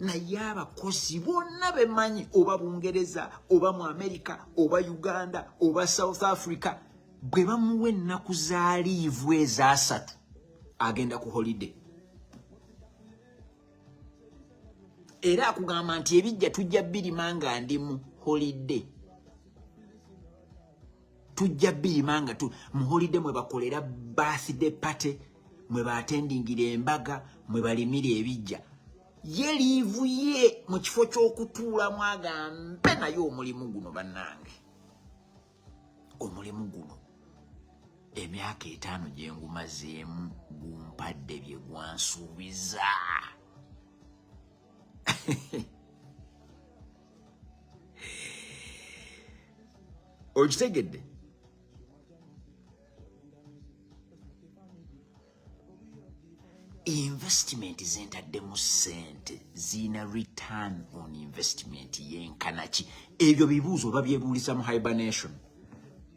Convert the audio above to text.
Naye abakozi bonna bemanyi, oba Bungereza, oba mu America, oba Uganda, oba South Africa, bwe bamuwa ennaku za liivu ezasatu, agenda ku holiday. Era akugamba nti ebijja tujja birima nga ndi mu holiday, tujja birima nga mu holiday. Mwe bakolera birthday party, mwe batendingira embaga, mwe balimira ebijja. Ye liivu ye mu kifo ky'okutuulamu agambe, naye omulimu guno bannange, omulimu guno emyaka 50 gye ngumazeemu gumpadde bye gwansuubiza? Okitegedde? Investment zentaddemu ssente ziyina return on investment yenkanaki? Ebyo bibuuzo oba byebuuliza mu hibernation.